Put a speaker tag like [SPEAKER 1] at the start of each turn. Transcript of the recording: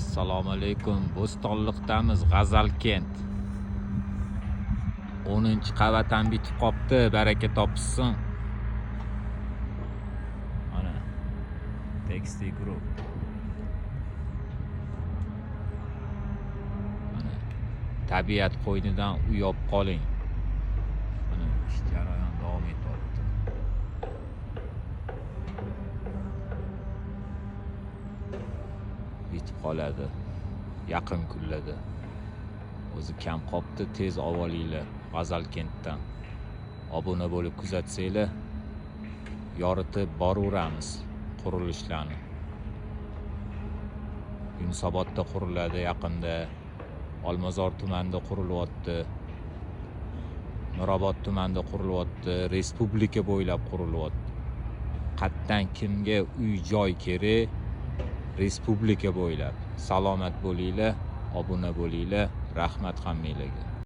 [SPEAKER 1] Assalomu alaykum. Bo'stonliqdamiz, G'azalkent. 10-qavat ham bitib qopti, baraka topishsin. Mana Tekstil Group. Mana tabiat qo'ynidan uy olib qoling. Mana ish jarayoni davom etyapti. Bitib qoladi yaqin kunlarda. O'zi kam qopti, tez olinglar G'azalkentdan. Obuna bo'lib kuzatsanglar, yoritib boraveramiz qurilishlarni. Yunusobodda quriladi yaqinda, Olmazor tumanida qurilyapti. Mirobod tumanida qurilyapti, respublika bo'ylab qurilyapti. Qatdan kimga uy joy kerak? Respublika bo'ylab. Salomat bo'linglar, obuna bo'linglar. Rahmat hammanglarga.